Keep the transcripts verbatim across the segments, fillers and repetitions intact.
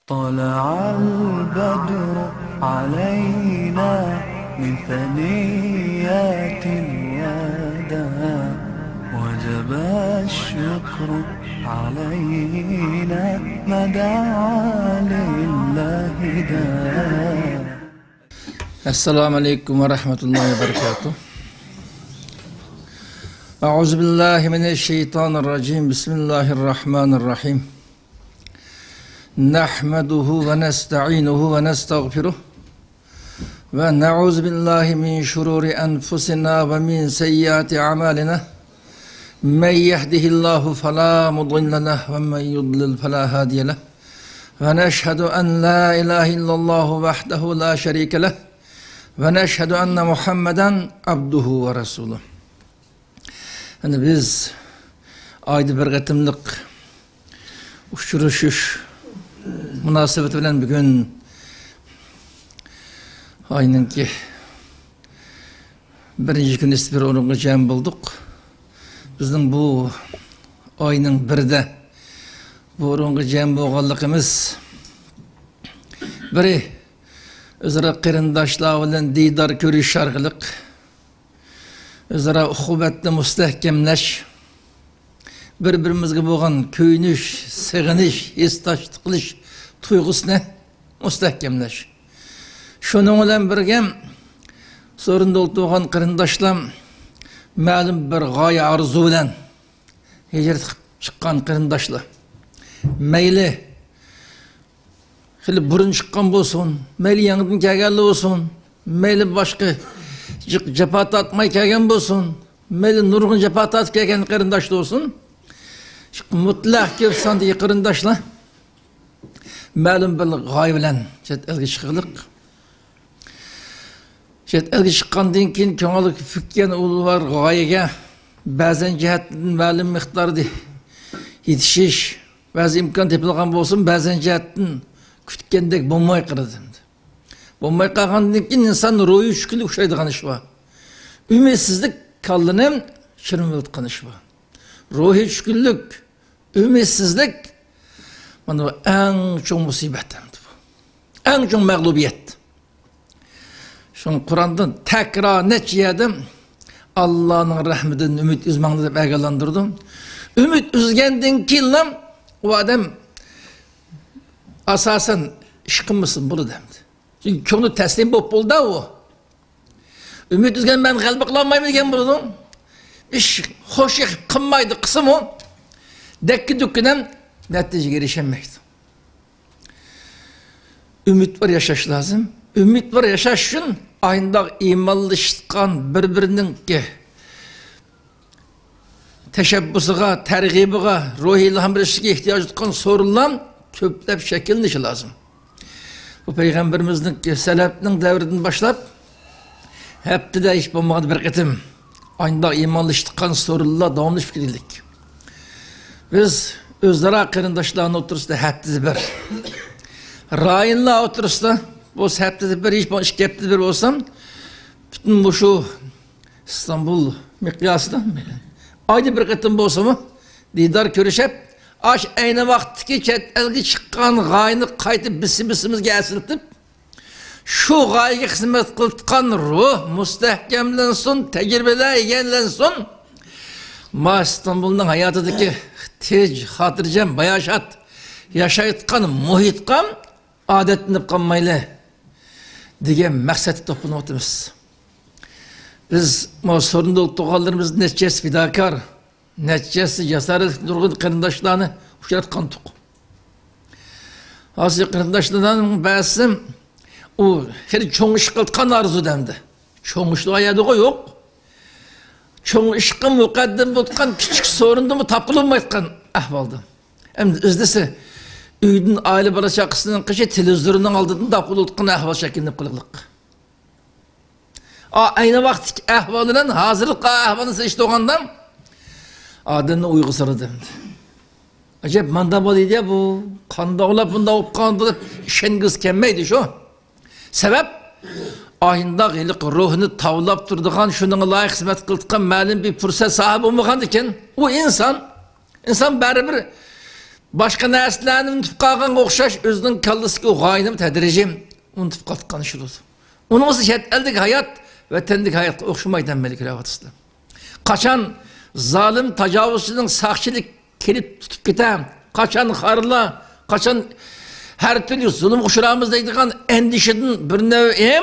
طلع البدر علينا من ثنيات الوداع، وجب الشكر علينا ما دعا لله داع. السلام عليكم ورحمة الله وبركاته. أعوذ بالله من الشيطان الرجيم. بسم الله الرحمن الرحيم. نحمده ونستعينه ونستغفره، ونعوذ بالله من شرور أنفسنا ومن سيئات أعمالنا. من يهده الله فلا مضل له، ومن يضلل فلا هادي له. ونشهد أن لا إله إلا الله وحده لا شريك له، ونشهد أن محمدا عبده ورسوله. ئەنە بىز ئايدا بىر قېتىملىق ئۇچرىشىش مۇناسىۋىتى بىلەن بۈگۈن ئاينىڭكى بىرىنچى كۈنى بىر ئورۇنغا جەم بولدۇق. بىزنىڭ بۇ ئاينىڭ بىرىدە بۇ ئورۇنغا جەم بولغانلىقىمىز، بىرى، ئۆزئارا قېرىنداشلار بىلەن دىدار كۆرۈشۈش ئارقىلىق ئۆزئارا ئۇخۇۋەتنى مۇستەھكەملەش، بىر-بىرىمىزگە بولغان كۆيۈنۈش، سېغىنىش، ھېسداشلىق قىلىش تۇيغۇسىنى مۇستەھكەملەش. شۇنىڭ بىلەن بىرگە، سورۇندا ئولتۇرغان قېرىنداشلار مەلۇم بىر غايە، ئارزۇ بىلەن ھىجرەت قىلىپ چىققان قېرىنداشلار. مەيلى خېلى بۇرۇن چىققان بولسۇن، مەيلى يېڭىدىن كەلگەنلا بولسۇن، مەيلى باشقا جىق-، جاپا تارتماي كەلگەن بولسۇن، مەيلى نۇرغۇن جاپا تارتىپ كەلگەن قېرىنداشلا بولسۇن، مۇتلەق كۆپ ساندىكى قېرىنداشلار مەلۇم بىر غايە بىلەن چەت ئەلگە چىققانلىق. چەت ئەلگە چىققاندىن كېيىن كۆڭۈل پۈككەن ئۇلۇغ غايىگە بەزەن جەھەتتىن مەلۇم مىقداردا يېتىشىش، بەزى ئىمكان تېپىلغان بولسىمۇ، بەزەن جەھەتتىن كۈتكەندەك بولماي قالىدۇ. بولماي قالغاندىن كېيىن ئىنسان روھىي چۈشكۈنلۈك ئۇچرايدىغان ئىش بار. ئۈمىدسىزلىك كاللىنى چىرمىۋېتىدىغان ئىش بار. روھىي چۈشكۈنلۈك، ئۈمىدسىزلىك، مانا بۇ ئەڭ چوڭ مۇسىبەت ئەمدى بۇ. ئەڭ چوڭ مەغلۇبىيەت. شۇڭا قۇرئاندا تەكرار نەچچە يەردە «ئاللانىڭ رەھمىتىدىن ئۈمىد ئۈزمەڭلار» دەپ ئاگاھلاندۇرىدۇ. ئۈمىد ئۈزگەندىن كېيىنلا ئۇ ئادەم ئاساسەن ئىش قىلمىسىمۇ بولىدۇ ئەمدى. چۈنكى كۆڭلى تەسلىم بولۇپ بولدى ئۇ. ئۈمىد ئۈزگەن مەن غەلىبە قىلالمايمەن دېگەن بولىدۇ. ئىش خوش قىلمايدۇ، قىلسىمۇ دەككە-دۈككىدە نەتىجىگە ئېرىشەلمەيدۇ. ئۈمىدۋار ياشاش لازىم. ئۈمىدۋار ياشاش ئۈچۈن ئاينداق ئىمانلىشىشقان بىر-بىرىنىڭكى تەشەببۇسىغا، تەرغىبىغا، روھىي ئىلھام بېرىشىگە ئېھتىياج تۇتقان سورۇنلار كۆپلەپ شەكىللىنىشى لازىم. بۇ پەيغەمبىرىمىزنىڭ سەلەپنىڭ دەۋرىدىن باشلاپ ھەپتىدە ھېچ بولمىغاندا بىر قېتىم ئاينداق ئىمانلىشىدىغان سورۇنلار داۋاملىشىپ كېلىدىكەن. بىز ئۆزئارا قېرىنداشلارنىڭ ئوتتۇرىسىدا ھەپتىدە بىر، رايونلار ئوتتۇرىسىدا بولسا ھەپتىدە بىر، ھېچ بولمىغاندا ئىككى ھەپتىدە بىر بولسا، پۈتۈن مۇشۇ ئىستانبۇل مىقياسىدا ئايدا بىر قېتىم بولسىمۇ دىدار كۆرۈشۈپ، ئاشۇ ئەينى ۋاقىتتىكى چەت ئەلگە چىققان غايىنى قايتا بىسىمىزگە ئەسلىتىپ، شۇ غايىگە خىزمەت قىلىدىغان روھ مۇستەھكەملەنسۇن، تەجرىبىلەر ئىگىلەنسۇن. ما ئىستانبۇلنىڭ ھاياتىدىكى تىنچ، خاتىرجەم، باياشات ياشايدىغان مۇھىتقا ئادەتلىنىپ قالمايلى دېگەن مەقسەتتە توپلىنىۋاتىمىز. بىز ما سورۇندا ئولتۇرغانلىرىمىز نەچچىسى پىداكار، نەچچىسى جاسارەتلىك نۇرغۇن قېرىنداشلارنى ئۇچراتقانتۇق. ھازىر قېرىنداشلارنىڭ بەزىسى ئۇ خېلى چوڭ ئىش قىلىدىغان ئارزۇدا ئەمدى. چوڭ ئىشلار ئايەردىغۇ يوق. چوڭ ئىشقا مۇقەددەم بولغان كىچىك سورۇندىمۇ تاپقىلى بولمايدىغان ئەھۋالدا. ئەمدى ئىزدىسە، ئۆيدىن ئائىلە بالا چاقىسىنىڭ قېشى تېلېۋىزورنىڭ ئالدىدىن تاپقىلى بولىدىغان ئەھۋال شەكىللىنىپ قالغانلىق. ئا، ئەينى ۋاقىتتىكى ئەھۋال بىلەن ھازىرقى ئەھۋالنى سېلىشتۇرغاندا، ئادەمنى ئويغا سالىدۇ ئەمدى. ئەجەب، ماندا بولىدۇ يا بۇ، قانداقلا بۇنداق بولۇپ قالدى دەپ ئىشەنگۈسى كەلمەيدۇ شۇ. سەۋەب، ئاينداق ھېلىقى روھنى تاۋلاپ تۇرىدىغان، شۇنىڭغا لايىق خىزمەت قىلىدىغان مەلۇم بىر پۇرسەت ساھىبى بولمىغاندىكىن، ئۇ ئىنسان، ئىنسان بەرىبىر باشقا نەرسىلەرنى ئۇنتۇپ قالغانغا ئوخشاش، ئۆزىنىڭ كاللىسىدىكى غايىنىمۇ تەدرىجىي ئۇنتۇپ قاتقان ئىش بولىدۇ. ئۇنىڭ ئۈستىگە چەت ئەلدىكى ھايات ۋەتەندىكى ھاياتقا ئوخشىمايدۇ، ھەممىلا كۆرۈۋاتىسىلەر. قاچان زالىم تاجاۋۇزچىنىڭ ساقچىلىق كېلىپ تۇتۇپ كېتە، قاچان خارلا، قاچان ھەر تۈرلۈك زۇلۇمغا ئۇچرارمىز دەيدىغان ئەندىشىدىن بىر نەۋە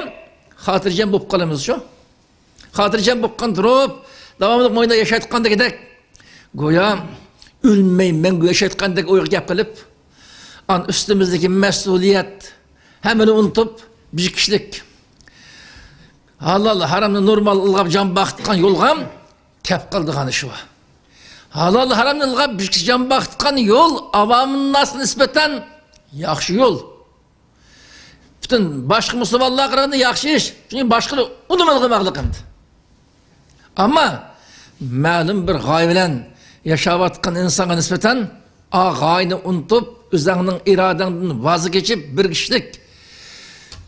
خاتىرجەم بولۇپ قالىمىز شۇ. خاتىرجەم بولۇپ قالماي تۇرۇپ، داۋاملىق مۇشۇنداق ياشاۋاتقاندەك، گويا ئۆلمەي مەڭگۈ ياشاۋاتقاندەك ئويغا كەپ قېلىپ، ئان ئۈستىمىزدىكى مەسئۇلىيەت ھەممىنى ئۇنتۇپ، بىر كىشىلىك ھالال ھارامنى نورمال ئىلغاپ جان باقىدىغان يولغا كەپ قالىدىغان ئىش بار. ھالال ھارامنى ئىلغاپ بىر كىشى جان باقىدىغان يول ئاۋامىنناسقا نىسبەتەن ياخشى يول. پۈتۈن باشقا مۇسۇلمانلارغا قارىغاندا ياخشى ئىش. چۈنكى باشقىلار ئۇنى ئىلغىماقلىق ئەمدى. ئەمما مەلۇم بىر غايە بىلەن ياشاۋاتقان ئىنسانغا نىسبەتەن ئا غايىنى ئۇنتۇپ، ئۆزۈڭنىڭ ئىرادەڭدىن ۋاز كېچىپ، بىر كىشىلىك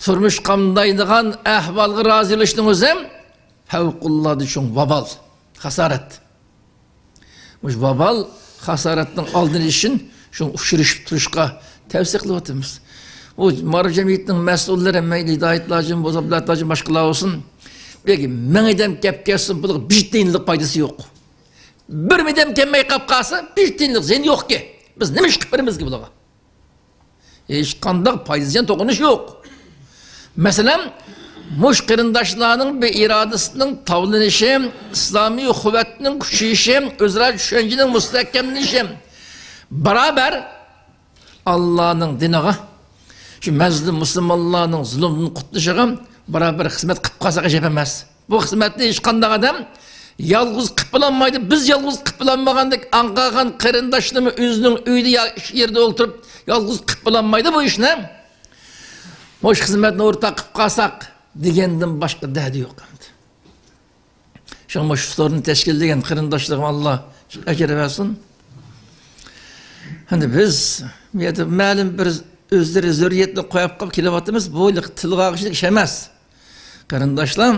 تۇرمۇش قامدايدىغان ئەھۋالغا رازى بولۇشنىڭ ئۆزى پەۋقۇلئاددە چوڭ ۋابال، خاسارەت. مۇشۇ ۋابال خاسارەتنىڭ ئالدىنى ئېلىش ئۈچۈن شۇڭا ئۇچرىشىپ تۇرۇشقا تەۋسىيە قىلىۋاتىمىز. بۇ مائارىپ جەمئىيىتىنىڭ مەسئۇللىرى، مەيلى ھىدايەت ھاجىم بولسا، ئابلەت ھاجىم، باشقىلار بولسۇن، بەك مىڭ ئادەم كەپ كەتسۇن، بۇنىڭغا بىر تىيىنلىق پايدىسى يوق. بىر ئادەم كەلمەي قاپ قالسا، بىر تىيىنلىق زىيىنى يوقكى. بىز نېمە ئىش قىلىپ بېرىمىزكى بۇلارغا؟ ھېچقانداق پايدا زىيان توقۇنۇش يوق. مەسىلەن، مۇشۇ قېرىنداشلارنىڭ بىر ئىرادىسىنىڭ تاۋلىنىشى، ئىسلامىي قۇۋۋەتنىڭ كۈچىيىشى، ئۆزئارا چۈشەنچىنىڭ مۇستەھكەملىنىشى، بارابەر ئاللانىڭ دىنىغا، شۇ مەزلۇم مۇسۇلمانلارنىڭ زۇلۇمدىن قۇتۇلۇشىغا بارابەر خىزمەت قىلىپ قالساق ئەجەب ئەمەس. بۇ خىزمەتنى ھېچقانداق ئادەم يالغۇز قىلىپ بولالمايدۇ. بىز يالغۇز قىلىپ بولالمىغاندەك، ئاڭقارغان قېرىنداشلىرىمۇ ئۆزىنىڭ ئۆيىدە يا ئىش يېرىدە ئولتۇرۇپ يالغۇز قىلىپ بولالمايدۇ بۇ ئىشنى. مۇشۇ خىزمەتنى ئورتاق قىلىپ قالساق دېگەندىن باشقا دەردى يوق ئەمدى. شۇڭا مۇشۇ سورۇننى تەشكىللىگەن قېرىنداشلىرىمغا ئاللا ئەجىر بەرسۇن. ئەمدى بىز بۇ يەردە مەلۇم بىر ئۆزلىرى زۆرۈرىيەتنى قويۇپ قاپ كېلىۋاتىمىز. بۇ تىلغا ئالغۇچىلىق ئىش ئەمەس. قېرىنداشلار،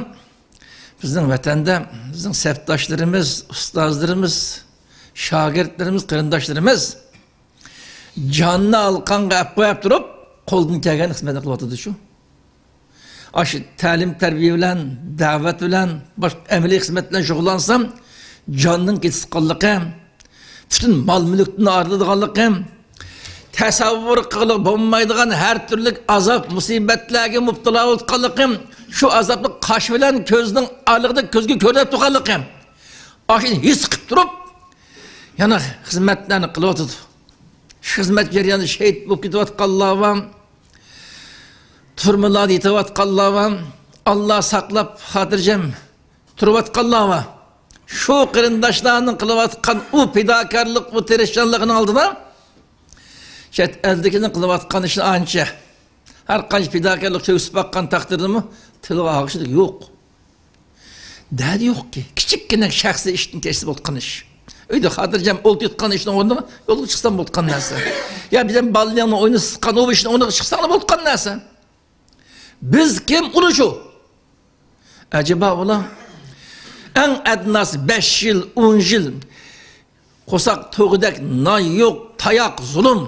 بىزنىڭ ۋەتەندە بىزنىڭ سەپداشلىرىمىز، ئۇستازلىرىمىز، شاگىرتلىرىمىز، قېرىنداشلىرىمىز جاننى ئالقانغا ئەپ قويۇپ تۇرۇپ، قولدىن كەلگەن خىزمەتنى قىلىۋاتىدۇ شۇ. ئاشۇ تەلىم تەربىيە بىلەن، دەۋەت بىلەن، باشقا ئەمەلىي خىزمەت بىلەن شۇغۇللانسام، جاننىڭ كېتىۋاتقانلىقى، پۈتۈن مال مۈلۈكتىن ئايرىلىدىغانلىقى، تەسەۋۋۇر قىلغىلى بولمايدىغان ھەر تۈرلۈك ئازاب مۇسىبەتلەرگە مۇپتىلا بولۇۋاتقانلىقى، شۇ ئازابنى قاش بىلەن كۆزنىڭ ئارىلىقىدا كۆزگە كۆرۈنۈپ تۇرغانلىقى، ئاشۇنى ھېس قىلىپ تۇرۇپ، يەنە خىزمەتلەرنى قىلىۋاتىدۇ. شۇ خىزمەت جەريانىدا شېھىت بولۇپ كېتىۋاتقانلار بار، تۈرمىلەردە يېتىۋاتقانلار بار، ئاللا ساقلاپ خاتىرجەم تۇرۇۋاتقانلار بار. شۇ قېرىنداشلارنىڭ قىلىۋاتقان ئۇ پىداكارلىق، ئۇ تىرىشچانلىقىنىڭ ئالدىدا چەت ئەلدىكىنىڭ قىلىۋاتقان ئىشى ئانچە، ھەر قانچە پىداكارلىق كۆرسىتىپ باققان تەقدىردىمۇ تىلغا ئالغۇچىلىق يوق. دەردى يوقكى، كىچىككىنە شەخسىي ئىشتىن كەچسە بولىدىغان ئىش. ئۆيدە خاتىرجەم ئولتۇرۇۋاتقان ئىشنىڭ ئورنىغا يولغا چىقسام بولىدىغان نەرسە. يا بىلەن بالىلىرىڭنى ئوينىتىۋاتقان ئۇ ئىشنىڭ ئورنىغا چىقساڭلا بولىدىغان نەرسە. بىز كىم، ئۇلار شۇ. ئەجەبا ئۇلار ئەڭ ئەدناسى بەش يىل، ئون يىل قورساق تويغۇدەك نان يوق، تاياق، زۇلۇم.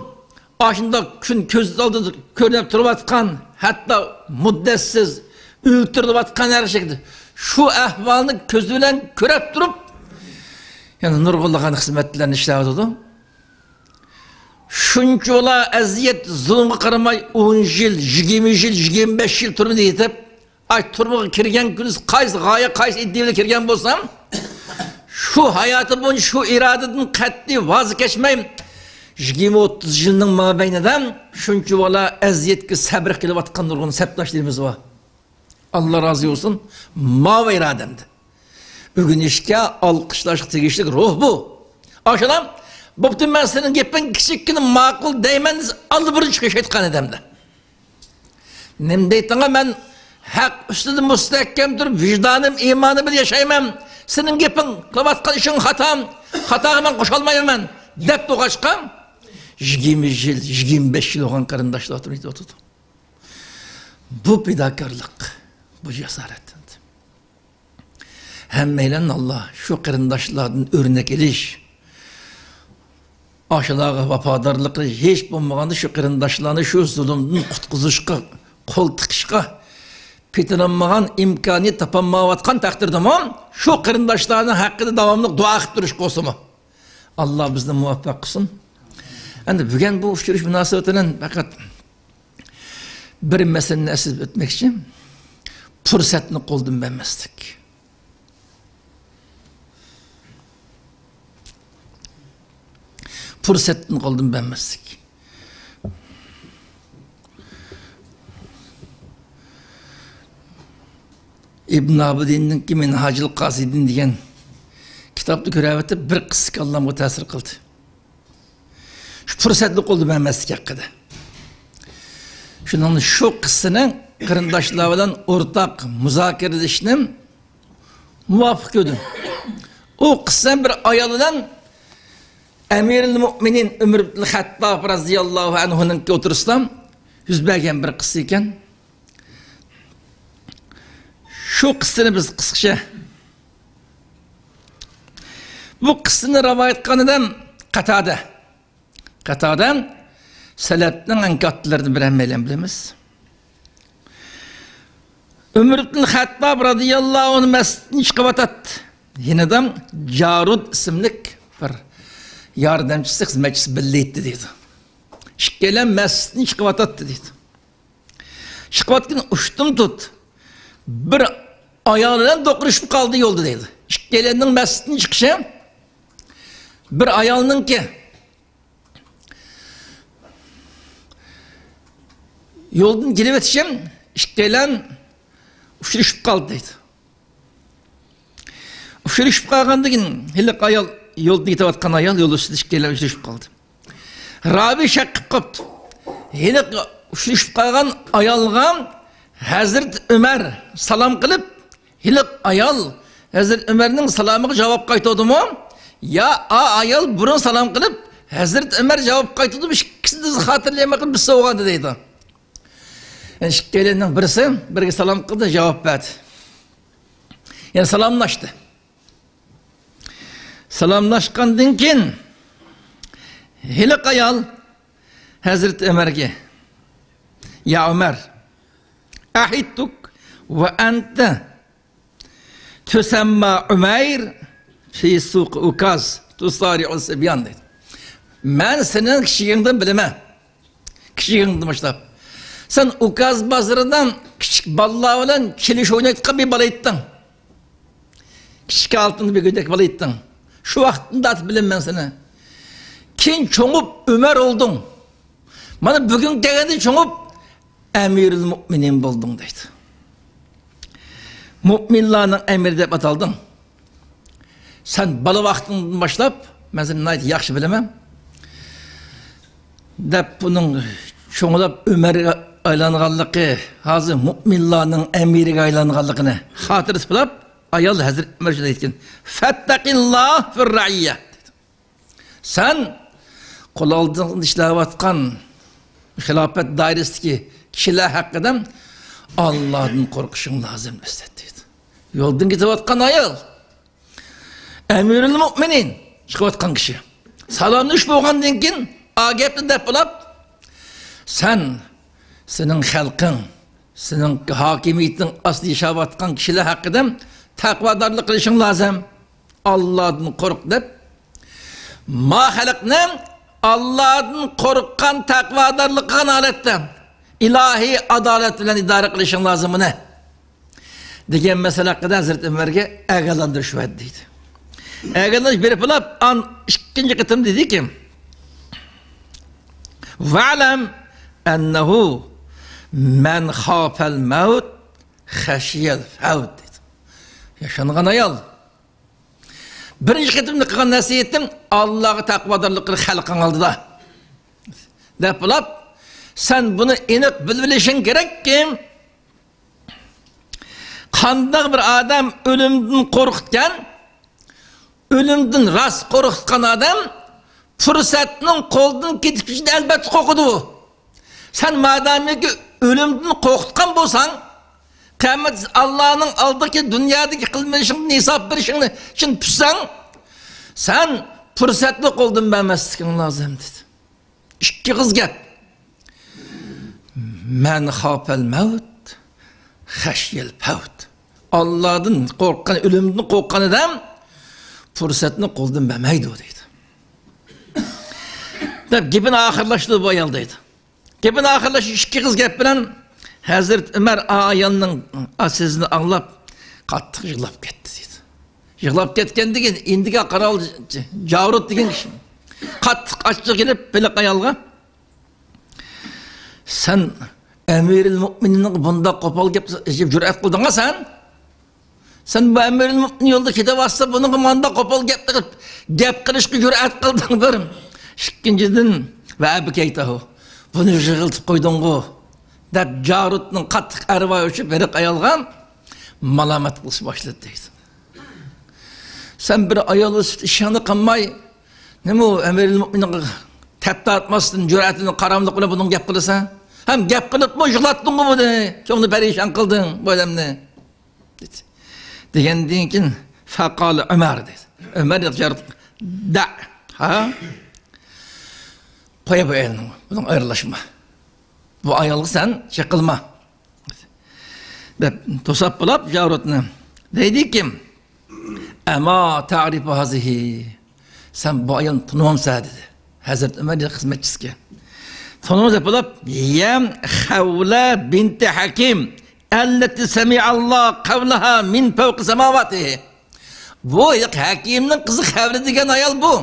ئاشۇنداق كۈن كۆز ئالدىدا كۆرۈنۈپ تۇرۇۋاتقان، ھەتتا مۇددەتسىز ئۆلتۈرۈلۈۋاتقان ھەر شەكىلدە شۇ ئەھۋالنى كۆزى بىلەن كۆرۈپ تۇرۇپ، يەنە نۇرغۇنلىغان خىزمەتلەرنى ئىشلەۋاتىدۇ. شۇنچىۋالا ئەزىيەت، زۇلۇمغا قارىماي، ئون يىل، يىگىرمە يىل، يىگىرمە بەش يىل تۈرمىدە يېتىپ، ئاي، تۈرمىگە كىرگەن كۈنى قايسى غايە، قايسى ئىدىيە بىلەن كىرگەن بولسام، شۇ ھاياتى بويىچە شۇ ئىرادىدىن قەتئىي ۋاز كەچمەي، يىگىرمە، ئوتتۇز يىلنىڭ مابەينىدە شۇنچىۋالا ئەزىيەتكە سەبرى قىلىۋاتقان نۇرغۇن سەپداشلىرىمىز بار. ئاللا رازى بولسۇن. ماۋۇ ئىرادەمدە ئۆگىنىشكە، ئالقىشلاشقا تېگىشلىك روھ بۇ. ئاشۇلار، بوپتۇ، مەن سېنىڭ گېپىڭ كىچىككىنە ماقۇل دەيمەن دېسە، ئاللىبۇرۇن چىقىش ئېيتقان ئادەمدە. نېمە دەيتتىڭ، مەن ھەق ئۈستىدە مۇستەھكەم تۇرۇپ، ۋىجدانىم، ئىمانىم بىلەن ياشايمەن. سېنىڭ گېپىڭ، قىلىۋاتقان ئىشىڭ خاتا، خاتاغا مەن قوشۇلمايمەن، دەپ تۇرغاچقا، يىگىرمە يىل، يىگىرمە بەش يىل بولغان قېرىنداشلار ئولتۇرۇپ ئېيتىۋاتىدۇ. بۇ پىداكارلىق، بۇ جاسارەت. ھەممەيلەن ئاللا شۇ قېرىنداشلاردىن ئۆرنەك ئېلىش، ئاشۇلارغا ۋاپادارلىقى ھېچ بولمىغاندا شۇ قېرىنداشلارنى شۇ زۇلۇمدىن قۇتقۇزۇشقا، قول تىقىشقا پېتىنالمىغان، ئىمكانىيەت تاپالمايۋاتقان تەقدىردىمۇ شۇ قېرىنداشلارنىڭ ھەققىدە داۋاملىق دۇئا قىلىپ تۇرۇشقا بولسىمۇ. ئاللا بىزنى مۇۋەپپەق قىلسۇن. ئەمدى بۈگۈن بۇ ئۇچرىشىش مۇناسىۋىتى بىلەن پەقەت بىر مەسىلىنى ئەسلىتىپ ئۆتمەكچى. پۇرسەتنى قولدىن بەرمەسلىك. پۇرسەتنى قولدىن بەرمەسلىك. ئىبن ئابىدىننىڭكى مىنھاجۇل قاسىدىن دېگەن كىتابنى كۆرۈۋېتىپ، بىر قىسسە كاللامغا تەسىر قىلدى. شۇ پۇرسەتنى قولدىن بەرمەسلىك ھەققىدە. شۇنىڭ، شۇ قىسسىنى قېرىنداشلار بىلەن ئورتاق مۇزاكىرىلىشىشنى مۇۋاپىق كۆردۈم. ئۇ قىسسە بىر ئايال بىلەن ئەمىرۇل مۆمىنىن ئۆمەر ئىبن خەتتاب رەزىياللاھۇ ئەنھۇنىڭكى ئوتتۇرىسىدا يۈز بەرگەن بىر قىسسە ئىكەن. شۇ قىسسىنى بىز قىسقىچە، بۇ قىسسىنى رىۋايەت قىلغان ئادەم قاتادە. قاتادە سەلەپنىڭ ئەڭ كاتتىلىرىدىن بىرى، ھەممەيلەن بىلىمىز. ئۆمەر ئىبن خەتتاب رەزىياللاھۇ ئەنھۇ مەسچىتتىن چىقىۋاتاتتى. يېنىدا جارۇد ئىسىملىك بىر ياردەمچىسى، خىزمەتچىسى بىللە ئىدى دەيدۇ. ئىككىيلەن مەسچىتتىن چىقىۋاتاتتى دەيدۇ. چىقىۋاتقىنى ئۇشتۇمتۇت بىر ئايال بىلەن دوقۇرۇشۇپ قالدى يولدا دەيدۇ. ئىككىيلەننىڭ مەسچىتتىن چىقىشى بىر ئايالنىڭكى يولدىن كېلىۋېتىشىم، ئىككىيلەن ئۇچرىشىپ قالدى دەيدۇ. ئۇچرىشىپ قالغاندىن كېيىن ھېلىقى ئايال، يولدىن كېتىۋاتقان ئايال يول ئۈستىدە ئىككىيلەن ئۇچرىشىپ قالدى. راۋى شەك قىلىپ قاپتۇ. ھېلىقى ئۇچرىشىپ قالغان ئايالغا ھەزرىتى ئۆمەر سالام قىلىپ، ھېلىقى ئايال ھەزرىتى ئۆمەرنىڭ سالامىغا جاۋاب قايتۇردىمۇ يا ئا ئايال بۇرۇن سالام قىلىپ ھەزرىتى ئۆمەر جاۋاب قايتۇردىمۇ، ئىككىسىنى خاتىرىلىيەلمەي قېلىپ بىرسى بولغانىدى دەيدۇ. يەنى ئىككىيلەننىڭ بىرسى بىرىگە سالام قىلدى، جاۋاب بەردى. يەنى سالاملاشتى. سالاملاشقاندىن كېيىن ھېلىقى ئايال ھەزرىتى ئۆمەرگە، يا ئۆمەر، ئەھىدتۇك ۋە ئەنتە تۇسەمما ئۇمەير فى سۇق ئۇكاز تۇسارىئۇ سىبيان دەيدۇ. مەن سېنىڭ كىچىكىڭدىن بىلىمەن. كىچىكىڭدىن باشلاپ. سەن ئۇكاز بازىرىدا كىچىك بالىلار بىلەن چېلىش ئوينايدىغان بىر بالا ئىدىڭ. كىچىك ھالىتىڭدە بىر گۆدەك بالا ئىدىڭ. شۇ ۋاقىتتىن تارتىپ بىلىمەن سېنى. كېيىن چوڭۇپ ئۆمەر بولدۇڭ. مانا بۈگۈن كەلگەندە چوڭۇپ ئەمىرۇل مۇئمىنىن بولدۇڭ دەيدۇ. مۇئمىنلارنىڭ ئەمىرى دەپ ئاتالدىڭ. سەن بالا ۋاقتىڭدىن باشلاپ، مەن سېنى ناھايىتى ياخشى بىلىمەن، دەپ بۇنىڭ چوڭلاپ ئۆمەرگە ئايلانغانلىقى، ھازىر مۇئمىنلارنىڭ ئەمىرىگە ئايلانغانلىقىنى خاتىرىسى بىلاپ، ئايال ھەزرىتى ئۆمەر شۇنداق ئېيتكەن، فەتتەقىللا فىر رەئىييە. سەن قول ئالدىڭدا ئىشلەۋاتقان خىلاپەت دائىرىسىدىكى كىشىلەر ھەققىدە ئاللادىن قورقۇشۇڭ لازىم، ئەسلەت دەيدۇ. يولدىن كېتىۋاتقان ئايال، ئەمىرۇل مۇئمىنىن چىقىۋاتقان كىشى. سالاملىشىپ بولغاندىن كېيىن، ئا گەپنى دەپ بولاپ، سەن، سېنىڭ خەلقىڭ، سېنىڭ ھاكىمىيىتىڭ ئاستىدا ياشاۋاتقان كىشىلەر ھەققىدە تەقۋادارلىق قىلىشىڭ لازىم. ئاللادىن قورق دەپ، ما خەلقنى ئاللادىن قورققان، تەقۋادارلىق قىلغان ھالەتتە ئىلاھىي ئادالەت بىلەن ئىدارە قىلىشىڭ لازىم ئۇنى. دېگەن مەسىلە ھەققىدە ھەزرىتى ئۆمەرگە ئاگاھلاندۇرۇش بەردى دەيدۇ. ئاگاھلاندۇرۇش بېرىپ بولاپ، ئان ئىككىنچى قېتىم دېدىكى، ۋەلەم ئەننەھۇ مەن خافەل مەۋت خەشىيەل فەۋت دەيدۇ. ياشانغان ئايال، بىرىنچى قېتىمدا قىلغان نەسىھىتىم، ئاللاغا تەقۋادارلىق قىل خەلقىڭ ئالدىدا، دەپ بولاپ، سەن بۇنى ئېنىق بىلىۋېلىشىڭ كېرەككى، قانداق بىر ئادەم ئۆلۈمدىن قورقىدىكەن، ئۆلۈمدىن راست قورقۇتقان ئادەم پۇرسەتنىڭ قولدىن كېتىپ كېتىشىدىن ئەلۋەتتە قورقىدۇ. سەن مادامىكى ئۆلۈمدىن قورقۇتقان بولساڭ، قىيامەت ئاللانىڭ ئالدىدىكى دۇنيادىكى قىلمىشىڭدىن ھېساب بېرىشىڭنى چىن تۇتساڭ، سەن پۇرسەتنى قولدىن بەرمەسلىكىڭ لازىم، دېدى. ئىككى ئېغىز گەپ. مەن خاپەل مەۋت، خەشيەل پەۋت. ئاللادىن قورققان، ئۆلۈمدىن قورققان ئادەم پۇرسەتنى قولدىن بەرمەيدۇ، دەيدۇ. دەپ گېپىنى ئاخىرلاشتۇردى بۇ ئايال، دەيدۇ. گېپىنى ئاخىرلاشتۇرۇپ ئىككى ئېغىز گەپ بىلەن ھەزرىتى ئۆمەر ئا ئايالنىڭ ئا سۆزىنى ئاڭلاپ قاتتىق يىغلاپ كەتتى، دەيدۇ. يىغلاپ كەتكەندىن كېيىن ئىندىكى قارال جاۋرۇت دېگەن كىشى قاتتىق ئاچچىقى كېلىپ، ھېلىقى ئايالغا، سەن ئەمىرىل مۆمىنىنغا بۇنداق قوپال گەپ جۈرئەت قىلدىڭغۇ سەن؟ سەن بۇ ئەمىرىل مۆمىنىن يولدا كېتىۋاتسا، بۇنىڭغا مانداق قوپال گەپ قىلىپ، گەپ قىلىشقا جۈرئەت قىلدىڭ بىر. ئىككىنچىدىن، ۋە ئەبكەيتەھۇ، بۇنى يىغلىتىپ قويدۇڭغۇ، دەپ جاۋرۇتنىڭ قاتتىق ئەرۋايى ئۆچۈپ، ھېلىقى ئايالغا مالامەت قىلىشنى باشلىدى، دەيدۇ. سەن بىر ئايال سۈپىتىدە ئىشىڭنى قىلماي، نېمە ئۇ ئەمىرىل مۆمىنىنغا تەپ تارتماستىن، جۈرئەتىنى، قاراملىق بىلەن بۇنىڭغا گەپ قىلىسەن؟ ھەم گەپ قىلىپمۇ يىغلاتتىڭغۇ بۇنى؟ كۆڭلىنى پەرىشان قىلدىڭ بۇ ئادەمنى، دېدى. دېگەندىن كېيىن، فەقال ئۆمەر، دېدى. ئۆمەر ياقچارتىق، دە، ھا؟ قويا بۇ ئايالنى، بۇنىڭ ئايرىلاشما. بۇ ئايالغا سەن چېقىلما، دەپ توساپ بولاپ جاۋرۇتنى. دەيدىكى، ئەما تەرىپۇ ھازىھى، سەن بۇ ئايالنى تونۇمسەن، دېدى ھەزرىتى ئۆمەر خىزمەتچىسىگە. تونۇمسەن بولاپ، يەم خەۋلە بىنتى ھەكىم، ئەللەتى سەمىئەللا قەۋلەھا مىن فەۋقى سەماۋاتىھى. بۇ ھەكىمنىڭ قىزى خەۋلە دېگەن ئايال بۇ.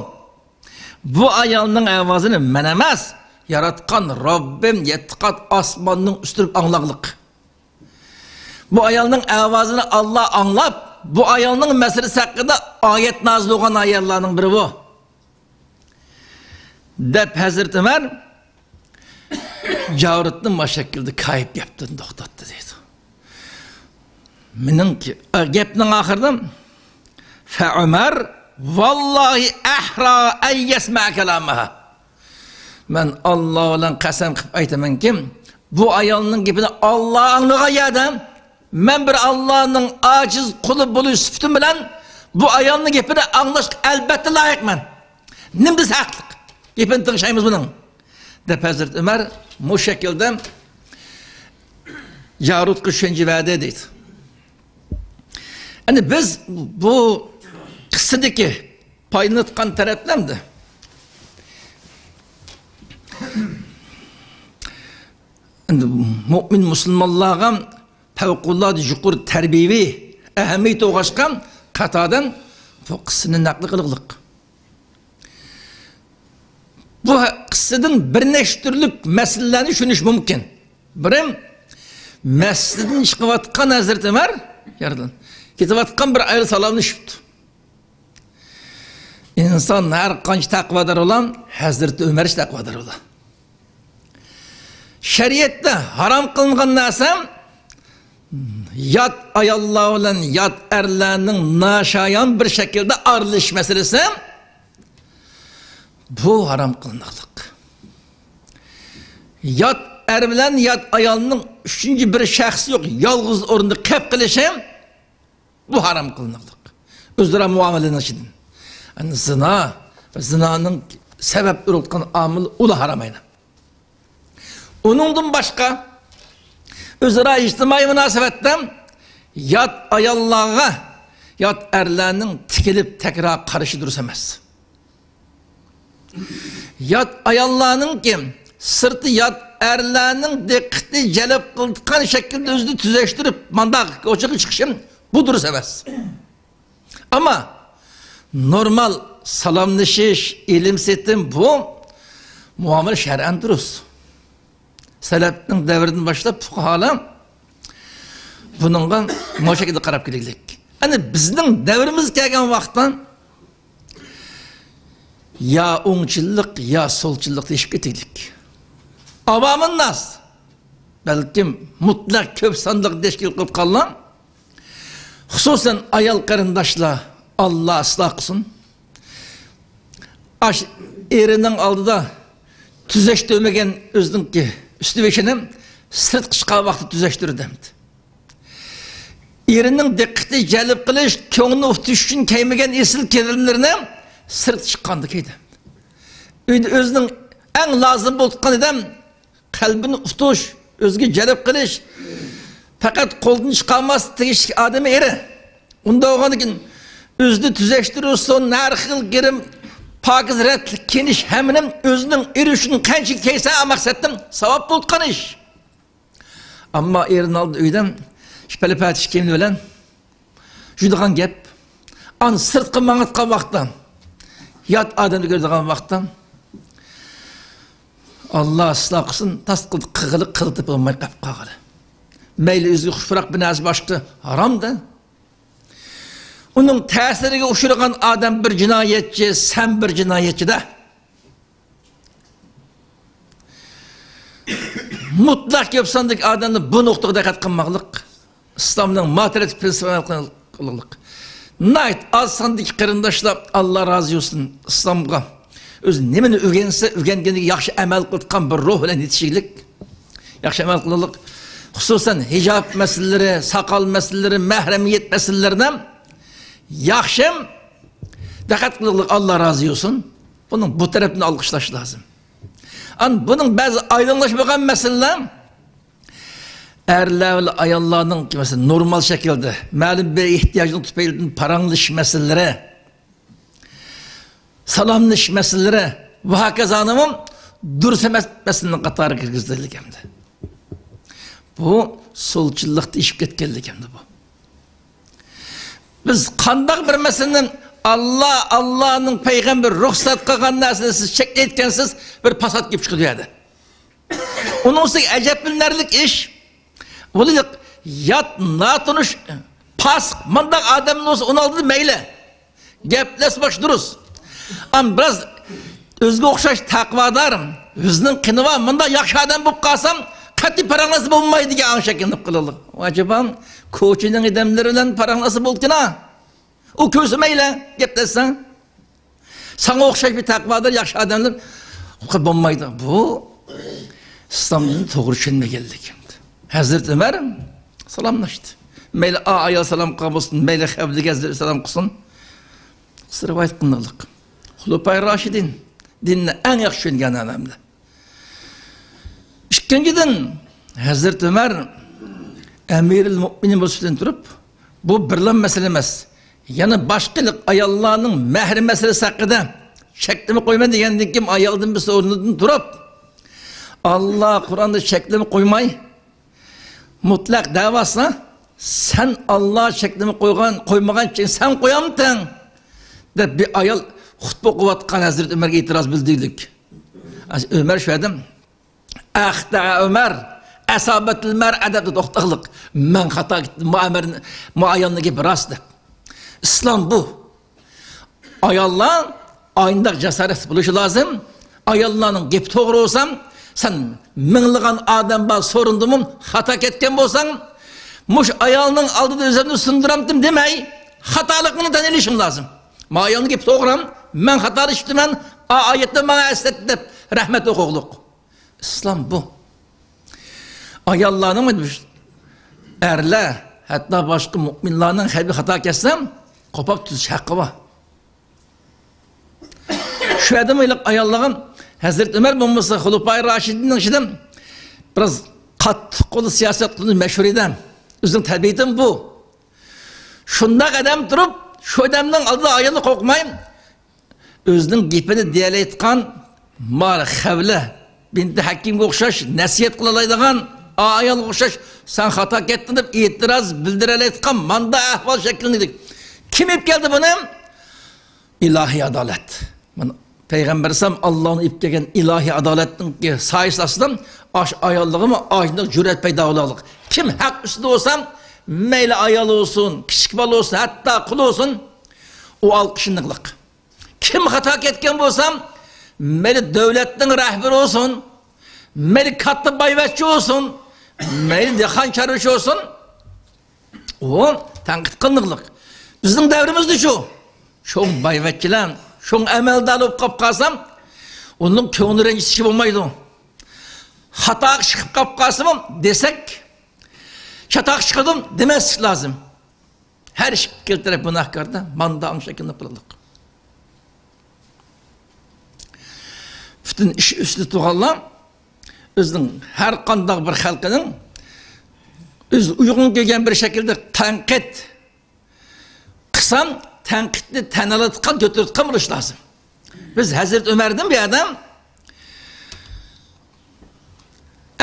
بۇ ئايالنىڭ ئاۋازىنى مەن ئەمەس، ياراتقان رەببىم يەتتە قات ئاسماننىڭ ئۈستىدە ئاڭلاغلىق. بۇ ئايالنىڭ ئاۋازىنى ئاللا ئاڭلاپ، بۇ ئايالنىڭ مەسىلىسى ھەققىدە ئايەت نازىل بولغان ئاياللارنىڭ بىرى بۇ، دەپ ھەزرىتى ئۆمەر جاۋرۇتنى مۇشەككىلدە كايىپ گەپتىن توختاتتى، دەيدۇ. مېنىڭكى، ئە، گەپنىڭ ئاخىرىدا، فەئۆمەر ۋاللاھى ئەھرا ئەن يەسمەئە كالامەھا. مەن ئاللا بىلەن قەسەم قىلىپ ئېيتىمەنكى، بۇ ئايالنىڭ گېپىنى ئاللا ئاڭلىغان يەردە، مەن بىر ئاللانىڭ ئاجىز قۇلى بولۇش سۈپىتىم بىلەن بۇ ئايالنىڭ گېپىنى ئاڭلاشقا ئەلبەتتە لايىقمەن. نېمە دېسە ھەقلىق. گېپىنى تىڭشايمىز بۇنىڭ، دەپ ھەزرىتى ئۆمەر مۇشۇ شەكىلدە جارۇتقا چۈشەنچە بەردى، دەيدۇ. ئەنە بىز بۇ قىسسىدىكى پايدىلىنىۋاتقان تەرەپلەمدە ئەمدى مۆمىن مۇسۇلمانلارغا پەۋقۇلئاددە يۇقىرى تەربىيەۋى ئەھمىيىتى بولغاچقا، قاتادىن بۇ قىسسىنى نەقىل قىلغۇلۇق. بۇ قىسسىدىن بىر نەچچە تۈرلۈك مەسىلىلەرنى چۈشىنىش مۇمكىن. بىرى، مەسچىتتىن چىقىۋاتقان ھەزرىتى ئۆمەر، يارىدىن كېتىۋاتقان بىر ئايال سالاملىشىپتۇ. ئىنسان ھەر قانچە تەقۋادار بولا، ھەزرىتى ئۆمەرچە تەقۋادار بولا. شەرىئەتتە ھارام قىلىنغان نەرسە، يات ئاياللار بىلەن يات ئەرلەرنىڭ ناشايان بىر شەكىلدە ئارىلىشىش مەسىلىسى، بۇ ھارام قىلىنىقلىق. يات ئەر بىلەن يات ئايالنىڭ ئۈچىنچى بىر شەخس يوق، يالغۇز ئورۇندا قېلىپ قېلىشى، بۇ ھارام قىلىنىقلىق. ئۆزئارا مۇئامىلىنىڭ ئىچىدىن. ئەنە زىنا، زىنانىڭ سەۋەب بولۇۋاتقان ئامىل ئۇلا ھارام ئەينەن. ئۇنىڭدىن باشقا، ئۆزئارا ئىجتىمائىي مۇناسىۋەتتە يات ئاياللارغا يات ئەرلەرنىڭ تىكىلىپ تەكرار قارىشى دۇرۇس ئەمەس. يات ئاياللارنىڭكى سىرتى يات ئەرلەرنىڭ دىققىتىنى جەلپ قىلىدىغان شەكىلدە ئۆزىنى تۈزەشتۈرۈپ، مانداق كوچىغا چىقىشى بۇ دۇرۇس ئەمەس. ئەمما نورمال سالاملىشىش، ئېلىم-سېتىم، بۇ مۇئامىلە شەرئەن دۇرۇس. سەلەپنىڭ دەۋرىدىن باشلاپ پۇقاھالار بۇنىڭغا مۇشۇ شەكىلدە قاراپ كېلىگلىك. ئەنە بىزنىڭ دەۋرىمىزگە كەلگەن ۋاقىتتا يا ئوڭچىللىق، يا سولچىللىق دېيىشىپ كېتىگلىك. ئاۋامىنناس، بەلكىم مۇتلەق كۆپ سانلىق تەشكىل قىلىپ قالغان، خۇسۇسەن ئايال قېرىنداشلار، ئاللا ئىسلاھ قىلسۇن. ئاش ئېرىنىڭ ئالدىدا تۈزەشتۈرمىگەن ئۆزىنىڭكى ئۈستى بېشىنى سىرتقا چىققان ۋاقتىدا تۈزەشتۈردى ئەمدى. ئېرىنىڭ دىققىتى جەلپ قىلىش، كۆڭلىنى ئۇتۇش ئۈچۈن كىيمىگەن ئېسىل كىيىملىرىنى سىرتقا چىققاندا كەيدە. ئۆيدە ئۆزىنىڭ ئەڭ لازىم بولۇپ قالغان ئادەم قەلبىنى ئۇتۇش، ئۆزىگە جەلپ قىلىش، پەقەت قولدىن چىقارماسلىق تېگىشلىك ئادىمى ئېرى. ئۇنداق بولغاندىن كېيىن ئۆزىنى تۈزەشتۈرسۇن، ھەر خىل گىرىم، پاكىز رەتلىك كىيىنىش ھەممىنى ئۆزىنىڭ ئېرى ئۈچۈن قانچىلىك كىيسە، مەقسەتتىن ساۋاب بولۇپ قالغان ئىش. ئەمما ئېرىنىڭ ئالدىدا ئۆيدە شۇ پەلە-پەتىش كىيىمى بىلەن يۈرىدىغان گەپ. ئان سىرتقا ماڭىۋاتقان ۋاقىتتا، يات ئادەمنى كۆرىدىغان ۋاقىتتا، ئاللا ئىسلاھ قىلسۇن، تاس قىلدى قىغىلى قىغىتىپ بولماي قاپ قالغىلى. مەيلى ئۆزىگە خۇشپۇراق بىر نەرسە باشقا ھارامدا. ئۇنىڭ تەسىرىگە ئۇچرىغان ئادەم بىر جىنايەتچى، سەن بىر جىنايەتچىدە. مۇتلەق كۆپ ساندىكى ئادەملەر بۇ نۇقتىغا دىققەت قىلماقلىق. ئىسلامنىڭ ماتېرىيەل پىرىنسىپىنى ئەمەل قىلىقلىق. ناھايىتى ئاز ساندىكى قېرىنداشلار، ئاللا رازى بولسۇن، ئىسلامغا ئۆزى نېمىنى ئۆگەنسە، ئۆگەنگىنىگە ياخشى ئەمەل قىلىدىغان بىر روھ بىلەن يېتىشىگلىك. ياخشى ئەمەل قىلىقلىق. خۇسۇسەن، ھىجاب مەسىلىلىرى، ساقال مەسىلىلىرى، مەھرىمىيەت مەسىلىلىرىنى ياخشى دىققەت قىلىقلىق، ئاللا رازى بولسۇن. بۇنىڭ بۇ تەرەپنى ئالقىشلاش لازىم. ئان بۇنىڭ بەزى ئايدىڭلاشمىغان مەسىلىلەر، ئەرلەر بىلەن ئاياللارنىڭ، مەسىلەن، نورمال شەكىلدە مەلۇم بىر ئېھتىياجنىڭ تۈپەيلىدىن پاراڭلىشىش مەسىلىلىرى، سالاملىشىش مەسىلىلىرى ۋە ھاكازانىمۇ دۇرۇس ئەمەس مەسىلىنىڭ قاتارىغا كىرگۈزۈلگەن ئەمدى. بۇ سولچىللىقتا ئېشىپ كەتكەنلىك ئەمدى بۇ. بىز قانداق بىر مەسىلىنى، ئاللا، ئاللانىڭ پەيغەمبىرى رۇخسەت قىلغان نەرسىنى سىز چەكلەيدىكەنسىز، بىر پاسات گەپ چىقىدۇ يەردە. ئۇنىڭ ئۈستىگە ئەجەبلىنەرلىك ئىش، بۇنى يات، ناتونۇش، پاسىق، مانداق ئادەم بولسا ئۇنىڭ ئالدىدا مەيلى گەپلەشمەكچى دۇرۇس. ئەمما بىراز ئۆزىگە ئوخشاش تەقۋادار، ئۆزىنىڭ قېنى بار، مۇنداق ياخشى ئادەم بولۇپ قالسام، قەتئىي پاراڭلاشسا بولمايدۇ دېگەن ئاڭ شەكىللىنىپ قېلىدۇ. ئەجەبا، كوچىنىڭ ئادەملىرى بىلەن پاراڭلاشسا بولىدىكەن-ھە. ئۇ كۆرسە مەيلى، گەپلەشسەڭ. ساڭا ئوخشاش بىر تەقۋادار ياخشى ئادەملەر بولمايدۇ. بۇ ئىسلام دىنىنى توغرا چۈشەنمىگەنلىك. ھەزرىتى ئۆمەر سالاملاشتى. مەيلى ئا ئايال سالام قىلغان بولسۇن، مەيلى خەۋپلىك ھەزرىتى سالام قىلسۇن. رىۋايەت قىلىنغانلىق. خۇلەپاي راشىدىن، دىننى ئەڭ ياخشى چۈشەنگەن ئادەملەر. ئىككىنچىدىن، ھەزرىتى ئۆمەر ئەمىرۇل مۆمىنىن بولۇش بىلەن تۇرۇپ، بۇ بىرلا مەسىلە ئەمەس. يەنە باشقا ئاياللارنىڭ مەھرى مەسىلىسى ھەققىدە چەكلىمە قويىمەن دېگەندىن كېيىن، ئايالدىن بىرسى ئورنىدىن تۇرۇپ، ئاللا قۇرئاندا چەكلىمە قويماي، مۇتلەق دەۋاسىنا، سەن ئاللا چەكلىمە قويغان، قويمىغان چەكنى سەن قويامتىڭ؟ دەپ بىر ئايال خۇتبە ئوقۇۋاتقان ھەزرىتى ئۆمەرگە ئېتىراز بىلدۈردى. ئۆمەر شۇ ئادەم، ئەختەئە ئۆمەر، ئەسابەتىل مەرئە دەپتۇ توختاقلىق. مەن خاتا كەتتىم، ما ئەمەر، ما ئايالنىڭ گېپى راست دەپ. ئىسلام بۇ. ئاياللار ئاينداق جاسارەتلىك بولۇشى لازىم. ئاياللارنىڭ گېپى توغرا بولسا، سەن مىڭلىغان ئادەم بار سورۇندىمۇ خاتا كەتكەن بولساڭ، مۇشۇ ئايالنىڭ ئالدىدا ئۆزۈمنى سۇندۇرامتىم دېمەي، خاتالىقىڭنى تەن ئېلىشىڭ لازىم. ما ئايالنىڭ گېپى توغرا، مەن خاتالىشىپتىمەن، ئا ئايەتتە ماڭا ئەسلەتتى دەپ رەھمەت ئوقۇغلۇق. ئىسلام بۇ. ئاياللارنىڭ، ئەرلەر، ھەتتا باشقا مۆمىنلارنىڭ خەۋپى خاتا كەتسە، قوپاپ تۈزىتىش ھەققى بار. شۇ ئادەم ئاياللىغان ھەزرىتى ئۆمەر بولمىسا، خۇلەپاي راشىدىننىڭ ئىچىدە بىراز قاتتىق قولى سىياسەت قىلىش مەشھۇر ئىدى. ئۆزىنىڭ تەبىئىتىمۇ بۇ. شۇنداق ئادەم تۇرۇپ، شۇ ئادەمنىڭ ئالدىدا ئايالنى قوقماي، ئۆزىنىڭ گېپىنى دېيەلەيدىغان، مانا خەۋلە بىنتى ھەكىمگە ئوخشاش نەسىھەت قىلالايدىغان، ئايالغا ئوخشاش سەن خاتا كەتتىڭ دەپ ئېتىراز بىلدۈرەلەيدىغان ماندا ئەھۋال شەكىللەندى. كىم ئېلىپ كەلدى بۇنى؟ ئىلاھىي ئادالەت. مانا پەيغەمبەر ئەلەيھىسسالام ئاللانىڭ ئېلىپ كەلگەن ئىلاھىي ئادالەتنىڭ سايىسى ئاستىدا ئاش ئاياللىقىمۇ ئاجنىق جۈرئەت پەيدا بولغانلىق. كىم ھەق ئۈستىدە بولسا، مەيلى ئايال بولسۇن، كىچىك بالا بولسۇن، ھەتتا قۇل بولسۇن، ئۇ ئالقىشلىنىقلىق. كىم خاتا كەتكەن بولسا، مەيلى دۆلەتنىڭ رەھبىرى بولسۇن، مەيلى كاتتا بايۋەچچە بولسۇن، مەيلى دېھقان چارۋىچى بولسۇن، ئۇ تەنقىد قىلىنىقلىق. بىزنىڭ دەۋرىمىزدە شۇ. شۇڭ بايۋەچچىلەر، شۇڭ ئەمەلدار بولۇپ قاپ قالسام، ئۇنىڭ كۆڭلى رەنجىتىشكە بولمايدۇ. خاتا ئىش قىلىپ قاپ قالسىمۇ دېسەك، چاتاق چىقىردىم دېمەسلىك لازىم. ھەر ئىككىلا تەرەپ گۇناھكاردا ماندا ئاڭ شەكىللىنىپ قالىدۇ. پۈتۈن ئىش ئۈستىدە تۇرغانلار ئۆزىنىڭ ھەر قانداق بىر خەلقىنىڭ ئۆز ئۇيغۇن كۆرگەن بىر شەكىلدە تەنقىد قىلسا، تەنقىدنى تەن ئالىدىغان، كۆتۈرىدىغان بولۇش لازىم. بىز ھەزرىتى ئۆمەردىن بۇ ئادەم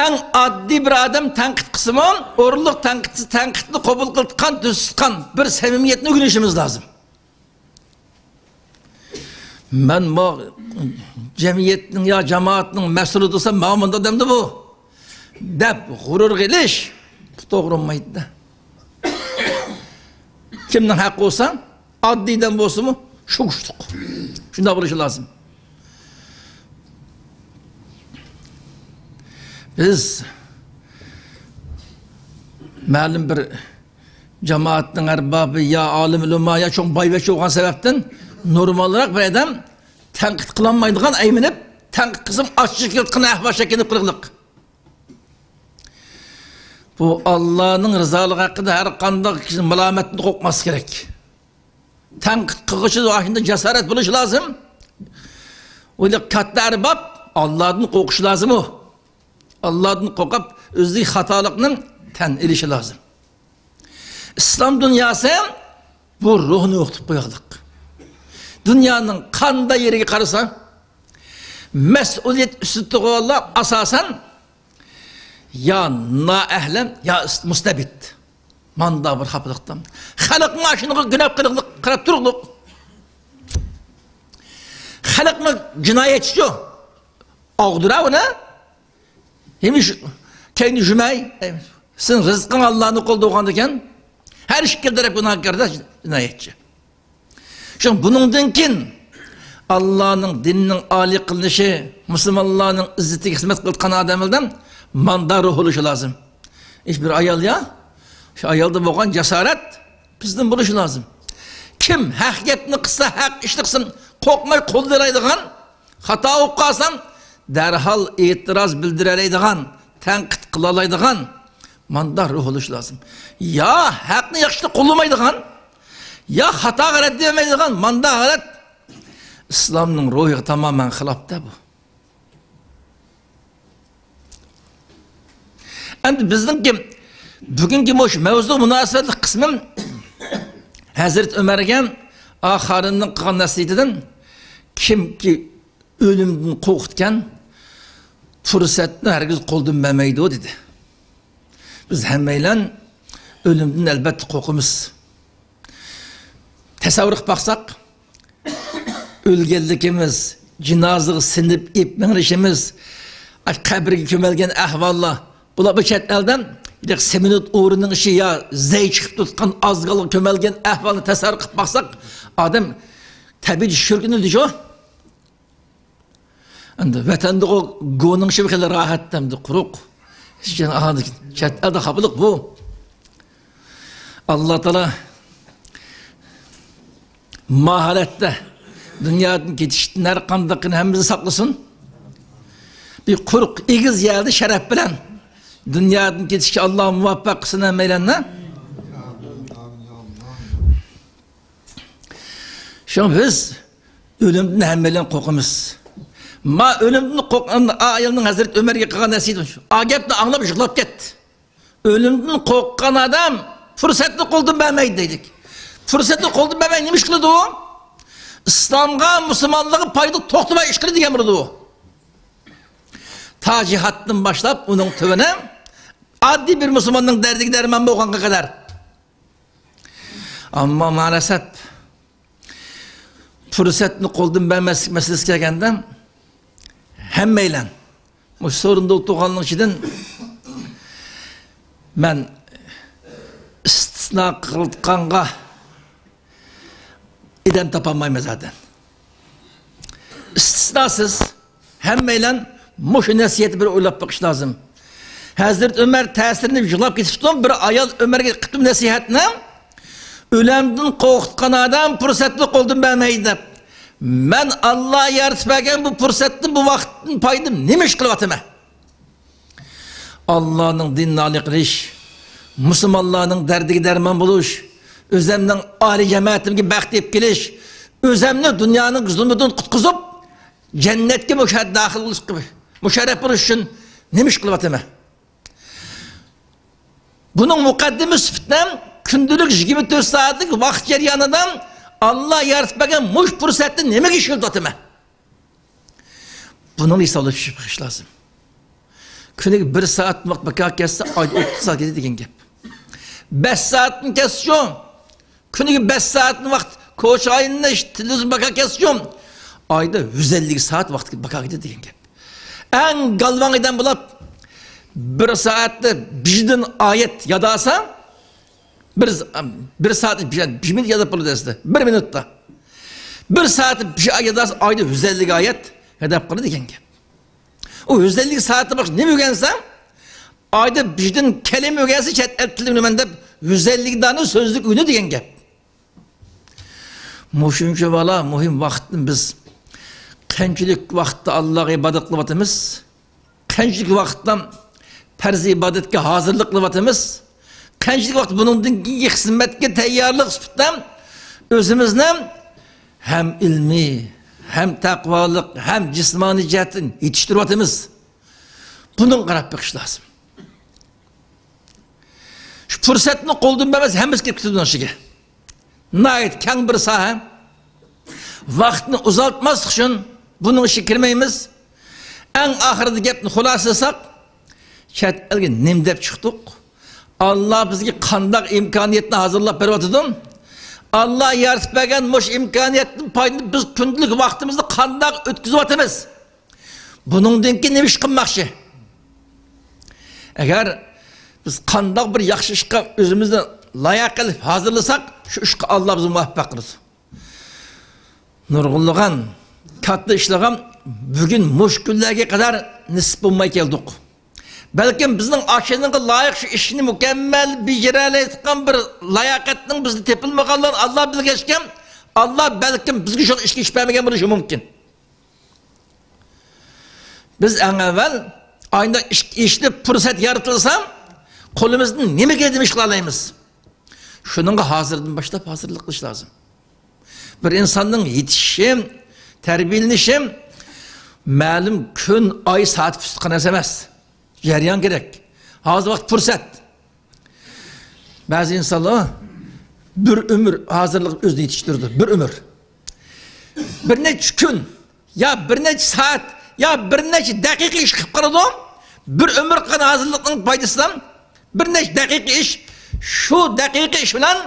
ئەڭ ئاددىي بىر ئادەم تەنقىد قىلسىمۇ، ئورۇنلۇق تەنقىد، تەنقىدنى قوبۇل قىلىدىغان، تۈزىتىدىغان بىر سەمىمىيەتنى ئۆگىنىشىمىز لازىم. مەن بۇ جەمئىيەتنىڭ يا جامائەتنىڭ مەسئۇلى دېسەم، ماڭا مۇنداق دەمدى بۇ، دەپ غۇرۇر قىلىش توغرا بولمايدۇ. كىمنىڭ ھەققى بولسا، ئاددىي ئادەم بولسىمۇ، شۇ كۈچلۈك. شۇنداق بولۇشى لازىم. بىز مەلۇم بىر جامائەتنىڭ ئەربابى يا ئالىم ئۆلىما يا چوڭ بايۋەچچە بولغان سەۋەبتىن نورمالراق بىر ئادەم تەنقىد قىلالمايدىغان، ئەيمىنىپ، تەنقىد قىلسام ئاچچىق كېلىدىغان ئەھۋال شەكىللىنىپ قېلىقلىق. بۇ ئاللانىڭ رىزالىقى ھەققىدە ھەر قانداق كىشى مالامەتتىن قورقماسلىق كېرەك. تەنقىد قىلغۇچى ئاشۇنداق جاسارەت بولۇشى لازىم. ئۇ كاتتا ئەرباب ئاللادىن قورقۇشى لازىم ئۇ. ئاللادىن قورقۇپ، ئۆزىدىكى خاتالىقنى تەن ئېلىشى لازىم. ئىسلام دۇنياسى بۇ روھنى يوقىتىپ قويغانلىق. دۇنيانىڭ قانداق يېرىگە قارىسا، مەسئۇلىيەت ئۈستىدە تۇرغانلار ئاساسەن يا نائەھلى، يا مۇستەبىت. ماندا بىر خاپىلىقتا. خەلقمۇ ئاشۇنىڭغا گۇناھ قىلىقلىق، قاراپ تۇرۇقلۇق. خەلقمۇ جىنايەتچىچۇ. ئاغدۇرا ئۇنى. ھېمىش كەينى جۈمەي. سېنىڭ رىزقىڭ ئاللانىڭ قولىدا بولغاندىكىن، ھەر ئىككى تەرەپ گۇناھكاردا جىنايەتچى. شۇڭا بۇنىڭدىن كېيىن ئاللانىڭ دىنىنىڭ ئالىي قىلىنىشى، مۇسۇلمانلارنىڭ ئىززىتىگە خىزمەت قىلىدىغان ئادەملەردىن ماندا روھ بولۇشى لازىم. ھېچ بىر ئايال يا، شۇ ئايالدا بولغان جاسارەت بىزدىن بولۇشى لازىم. كىم ھەق گەپنى قىلسا، ھەق ئىشنى قىلسۇن، قورقماي قوللايدىغان، خاتا بولۇپ قالسام، دەرھال ئېتىراز بىلدۈرەلەيدىغان، تەنقىد قىلالايدىغان، ماندا روھ بولۇش لازىم. يا ھەقنى ياخشى قوللىمايدىغان، يا خاتاغا رەت بەرمەيدىغان، ماندا ھالەت ئىسلامنىڭ روھىغا تامامەن خىلاپتا بۇ. ئەمدى بىزنىڭكى بۈگۈنكى مۇشۇ مەۋزۇغا مۇناسىۋەتلىك قىسمىم ھەزرىتى ئۆمەرگە ئاخارىننىڭ قىلغان نەسىھىتىدىن، كىمكى ئۆلۈمدىن قورقىدىكەن، پۇرسەتنى ھەرگىز قولدىن بەرمەيدۇ، دېدى. بىز ھەممەيلەن ئۆلۈمدىن ئەلۋەتتە قورقىمىز. تەسەۋۋۇر قىلىپ باقساق، ئۆلگەنلىكىمىز، جىنازىغا سىنىپ ئېلىپ مېڭىشىمىز، قەبرىگە كۆمۈلگەن ئەھۋاللار، بۇلار بۇ چەت ئەلدە سېمونت ئورنىنىڭ ئىچى يا زەي چىقىپ تۇتقان ئازغالغا كۆمۈلگەن ئەھۋالنى تەسەۋۋۇر قىلىپ باقساق، ئادەم تەبىئىي چۈشۈرگىنى دېيىشۇ. ئەمدى ۋەتەندىغۇ گۇنىڭ شېۋى خېلى راھەت، ئەمدى قۇرۇق. چەت ئەلدە خاپىلىق بۇ. ئاللا تائالا ما ھالەتتە دۇنيادىن كېتىشتىن ھەر قانداقىنى ھەممىمىزنى ساقلىسۇن. بىر قۇرۇق، ئېگىز يەردە شەرەپ بىلەن دۇنيادىن كېتىشكە ئاللا مۇۋەپپەق قىلسۇن ھەممەيلەننى. شۇڭا بىز ئۆلۈمدىن ھەممەيلەن قورقىمىز. ما ئۆلۈمدىن قورققان ئايالنىڭ ھەزرىتى ئۆمەرگە قىلغان نەسىھىتى شۇ. ئا گەپنى ئاڭلاپ يىغلاپ كەتتى. ئۆلۈمدىن قورققان ئادەم پۇرسەتنى قولدىن بەرمەيدۇ دەيدۇ. پۇرسەتنى قولدىن بەرمەي نېمە ئىش قىلىدۇ؟ ئىسلامغا، مۇسۇلمانلىققا پايدا توختىماي ئىش قىلىدۇ دېگەن بولىدۇ. تا جىھادتىن باشلاپ ئۇنىڭ تۆۋىنى ئاددىي بىر مۇسۇلماننىڭ دەردىگە دەرمان بولغانغا قەدەر. ئەمما مائەلەسەپ، پۇرسەتنى قولدىن بەرمەسلىك مەسىلىسى كەلگەندە، ھەممەيلەن مۇشۇ سورۇندا ئولتۇرغاننىڭ ئىچىدىن مەن ئىستىسنا قىلىدىغانغا ئادەم تاپالمايمەن زادەن. ئىستىسناسىز ھەممەيلەن مۇشۇ نەسىھەتنى بىر ئويلاپ بېقىش لازىم. ھەزرىتى ئۆمەر تەسىرلىنىپ يىغلاپ كېتىپتۇ. بىر ئايال ئۆمەرگە قىپتۇ نەسىھەتنى. ئۆلۈمدىن قورقۇتقان ئادەم پۇرسەتنى قولدىن بەرمەيدۇ دەپ. مەن ئاللا يارىتىپ بەرگەن بۇ پۇرسەتنى، بۇ ۋاقىتتىن پايدىلىنىپ نېمە ئىش قىلىۋاتىمەن؟ ئاللانىڭ دىنىنى ئالىي قىلىش، مۇسۇلمانلارنىڭ دەردىگە دەرمان بولۇش، ئۆزەمنىڭ ئالىي جامائىتىمگە بەخت ئېلىپ كېلىش، ئۆزەمنى دۇنيانىڭ زۇلمىتىدىن قۇتقۇزۇپ، جەننەتكە مۇشۇ داخىل بولۇشقا، مۇشەررەپ بولۇش ئۈچۈن نېمە ئىش قىلىۋاتىمەن؟ بۇنىڭ مۇقەددىمە سۈپىتىدە كۈندىلىك يىگىرمە تۆت سائەتلىك ۋاقىت جەريانىدا ئاللا يارىتىپ بەرگەن مۇشۇ پۇرسەتنى نېمىگە ئىشلىتىۋاتىمەن؟ بۇنىڭ ھېسابلىشىپ بېقىش لازىم. كۈنىگە بىر سائەت ۋاقىت بىكار كەتسە، ئايدا ئوتتۇز سائەت كېتىدۇ دېگەن گەپ. بەش سائەتنى كەتسىچۇ، كۈنىگە بەش سائەتنى ۋاقىت كوچا ئايلىنىش، تېلېۋىزور بىكار كەتسىچۇ، ئايدا يۈز ئەللىك سائەت ۋاقىت بىكار كېتىدۇ دېگەن گەپ. ئەڭ گالۋاڭ ئادەم بولۇپ، بىر سائەتتە بىردىن ئايەت يادالسا، بىر، بىر سائەت، بىر، بىر مىنۇت ياداپ بولىدۇ ئەسلى. بىر مىنۇتتا. بىر سائەت بىر ئايەت يادالسا، ئايدا يۈز ئەللىك ئايەت ياداپ قالىدۇ دېگەن گەپ. ئۇ يۈز ئەللىك سائەتتە باشقا نېمە ئۆگەنسە، ئايدا بىردىن كەلىمە ئۆگەنسە، چەت ئەل تىلى ئۆگىنىمەن دەپ، يۈز ئەللىك دانە سۆزلۈك ئۆگىنىدۇ دېگەن گەپ. مۇشۇنچە بالا مۇھىم ۋاقىتنى بىز قانچىلىك ۋاقىتتا ئاللاغا ئىبادەت قىلىۋاتىمىز؟ قانچىلىك ۋاقىتتا پەرز ئىبادەتكە ھازىرلىق قىلىۋاتىمىز؟ قانچىلىك ۋاقىت بۇنىڭدىن كېيىنكى خىزمەتكە تەييارلىق سۈپىتىدە ئۆزىمىزنى ھەم ئىلمىي، ھەم تەقۋالىق، ھەم جىسمانىي جەھەتتىن يېتىشتۈرۈۋاتىمىز؟ بۇنىڭغا قاراپ بېقىش لازىم. شۇ پۇرسەتنى قولدىن بەرمەس، ھەممىسى كىرىپ كېتىدۇ بۇنىڭ ئىچىگە. ناھايىتى كەڭ بىر ساھە. ۋاقىتنى ئۇزارتماسلىق ئۈچۈن بۇنىڭ ئىچىگە كىرمەيمىز. ئەڭ ئاخىرىدا گەپنى خۇلاسىلىساق، چەت ئەلگە نېمە دەپ چىقتۇق؟ ئاللا بىزگە قانداق ئىمكانىيەتنى ھازىرلاپ بېرىۋاتىدۇ؟ ئاللا يارىتىپ بەرگەن مۇشۇ ئىمكانىيەتتىن پايدىلىنىپ، بىز كۈندىلىك ۋاقتىمىزنى قانداق ئۆتكۈزۈۋاتىمىز؟ بۇنىڭدىن كېيىن نېمە ئىش قىلماقچى؟ ئەگەر بىز قانداق بىر ياخشى ئىشقا ئۆزىمىزنى لايىق قىلىپ ھازىرلىساق، شۇ ئىشقا ئاللا بىزنى مۇۋەپپەق قىلىدۇ. نۇرغۇنلىغان كاتتا ئىشلىغان بۈگۈن مۇشۇ كۈنلەرگە قەدەر نېسىپ بولماي كەلدۇق. بەلكىم بىزنىڭ ئاشۇنىڭغا لايىق شۇ ئىشنى مۇكەممەل بېجىرەلەيدىغان بىر لاياقەتنىڭ بىزدە تېپىلمىغانلىقىنى ئاللا بىلگەچكە، ئاللا بەلكىم بىزگە شۇ ئىشقا ئىش بەرمىگەن بولۇشى مۇمكىن. بىز ئەڭ ئەۋۋەل ئايدا ئىش، ئىشلىپ پۇرسەت يارىتىلسا، قولىمىزدىن نېمە كەلدى نېمە ئىش قىلالايمىز؟ شۇنىڭغا ھازىردىن باشلاپ ھازىرلىق قىلىش لازىم. بىر ئىنساننىڭ يېتىشىشى، تەربىيەلىنىشى مەلۇم كۈن، ئاي، سائەت پۈتۈپ قالغان نەرسە ئەمەس. جەريان كېرەك. ھازىر ۋاقىت پۇرسەت. بەزى ئىنسانلار بىر ئۆمۈر ھازىرلىق ئۆزىنى يېتىشتۈرىدۇ. بىر ئۆمۈر. بىر نەچچە كۈن، يا بىر نەچچە سائەت، يا بىر نەچچە دەقىقە ئىش قىلىپ قالىدۇ. بىر ئۆمۈر قىلغان ھازىرلىقنىڭ پايدىسىدىن بىر نەچچە دەقىقە ئىش، شۇ دەقىقە ئىش بىلەن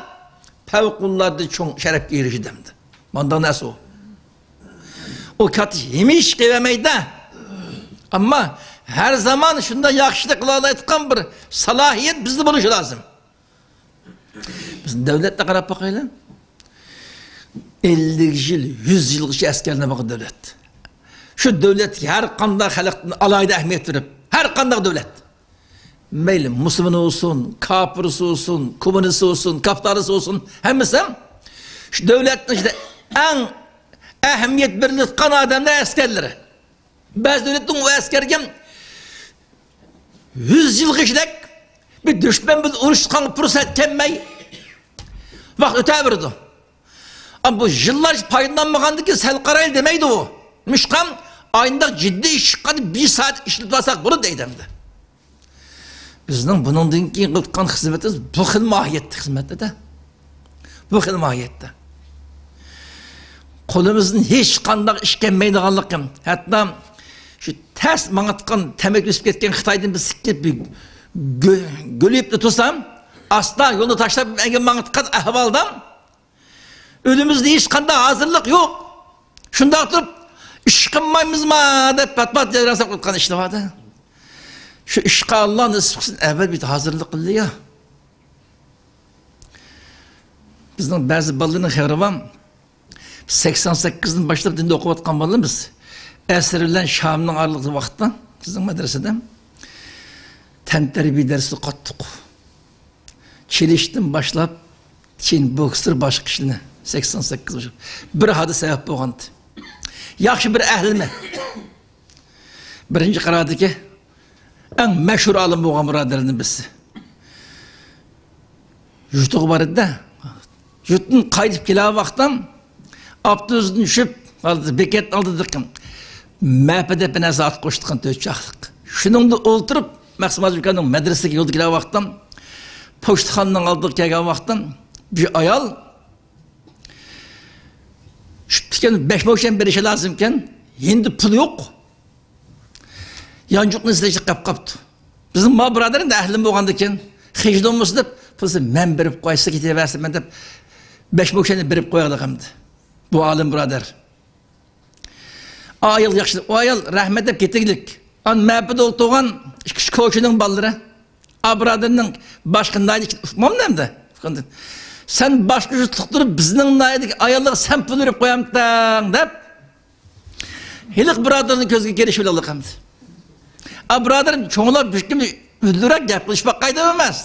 پەۋقۇلئاددە چوڭ شەرەپكە ئېرىشىدۇ ئەمدى. مانداق نەرسە ئۇ. ئۇ كاتتا ھېمىشە قىلىۋەرمەيدۇ. ئەمما ھەر زامان شۇنداق ياخشىلىق قىلالايدىغان بىر سالاھىيەت بىزدە بولۇشى لازىم. بىز دۆلەتكە قاراپ باقايلى. ئەللىك يىل، يۈز يىلغىچە ئەسكەرلەپ بولغان دۆلەت. شۇ دۆلەتكە ھەر قانداق خەلقتىن ئالاھىدە ئەھمىيەت بېرىپ، ھەر قانداق دۆلەت. مەيلى مۇسۇلمان بولسۇن، كاپىرسى بولسۇن، كوممۇنىست بولسۇن، كاپىتالىست بولسۇن، ھەممىسى شۇ دۆلەتنىڭ ئىچىدە ئەڭ ئەھمىيەت بېرىلىدىغان ئادەملەر ئەسكەرلىرى. بەزى دۆلەتنىڭ ئۇ ئەسكەرگە يۈز يىلغىچىدەك بىر دۈشمەن بىلەن ئۇرۇشقانغا پۇرسەت كەلمەي، ۋاقىت ئۆتەۋېرىدۇ. ئەمما بۇ يىللار پايدىلانمىغاندىن كېيىن سەل قارايلى دەمەيدۇ ئۇ. نېمىشقا؟ ئاينداق جىددىي ئىش چىققاندا بىر سائەت ئىشلىتىۋالساق بولىدۇ دەيدۇ ئەمدى. بىزنىڭ بۇنىڭدىن كېيىن قىلىدىغان خىزمىتىمىز بۇ خىل ماھىيەتتە خىزمەتتە-دە. بۇ خىل ماھىيەتتە. قولىمىزدىن ھېچقانداق ئىش كەلمەيدىغانلىقى. ھەتتا شۇ تەس ماڭىدىغان تەمەكى ئۆسۈپ كەتكەن خىتايدىن بىر سىككىپ بىر گۆ-، گۆلۈيۈپلا تۇرسام، ئاستا يولنى تاشلاپ ئەگەر ماڭىدىغان ئەھۋالدا ئۆلىمىزدە ھېچقانداق ھازىرلىق يوق. شۇنداق تۇرۇپ، ئىش قىلمايمىزما دەپ پات-پات جەۋرەن ساقلاپ قويغان ئىشلار بار-دە. شۇ ئىشقا ئاللا نېسىپ قىلسۇن، ئەۋەل بىر ھازىرلىق قىلدى يا. بىزنىڭ بەزى بالىلارنىڭ خەۋىرى بار. سەكسەن سەككىزدىن باشلاپ دىندا ئوقۇۋاتقان بالىمىز. ئەسىر بىلەن شامنىڭ ئارىلىق ۋاقىتتا بىزنىڭ مەدرىسىدە تەنتەربىيە دەرسى قاتتىق. چېلىشتىن باشلاپ، كېيىن بوكسېر باشقا ئىشلىرىنى سەكسەن سەككىز بىر ھادىسە سەۋەب بولغانىدى. ياخشى بىر ئەھلىمەن. بىرىنچى قارادىكى ئەڭ مەشھۇر ئالىم بولغان بۇرادەرلەردىن بىرسى. يۇرتىغا بارىدۇ-دە. يۇرتتىن قايتىپ كېلەر ۋاقتىم ئاپتوبۇستىن چۈشۈپ، بېكەتنىڭ ئالدىدىكى مەپە دەپ بىر نەرسە ئات قوشۇۋاتقان تۆت چاقلىق. شۇنىڭدا ئولتۇرۇپ، مەخسۇم ھاجى ئۇكامنىڭ مەدرىسىگە يولدا كېلەر ۋاقتىم، پوچتىخانىنىڭ ئالدىغا كەلگەن ۋاقتىم، بىر ئايال چۈشۈپتىكەن، بەش موشەن بېرىشى لازىمكەن، يېنىدا پۇل يوق. يانچۇقنى ئىزدەشتە قاپ قاپتۇ. بىزنىڭ ما بۇرادەر ئەمدى ئەھلىم بولغاندىكىن، خىجىل بولمىسۇن دەپ، پۇلسى مەن بېرىپ قوياي، سىز كېتىۋەرسىمەن دەپ، بەش موشەننى بېرىپ قويايلىق ئەمدى. بۇ ئالىم بۇرادەر. ئايال ياخشى، ئۇ ئايال رەھمەت دەپ كېتىگلىك. ئان مەپىدە ئولتۇرغان ئىككى ئۈچ كوچىنىڭ بالىلىرى. ئا بۇرادەرنىڭ باشقا ناھىيىدىكى ئۇقمامدۇ ئەمدى؟ سەن باشقا يۇرتلۇق تۇرۇپ، بىزنىڭ ناھىيىدىكى ئاياللارغا سەن پۇل بېرىپ قويامتىڭ دەپ، ھېلىقى بۇرادەرنىڭ كۆزىگە كىرىشىۋېلىلىق ئەمدى. ئا بۇرادەر، چوڭلار بىر كىم ئۈندىرەك گەپ قىلىشىپ باقايدۇ ئەمەس.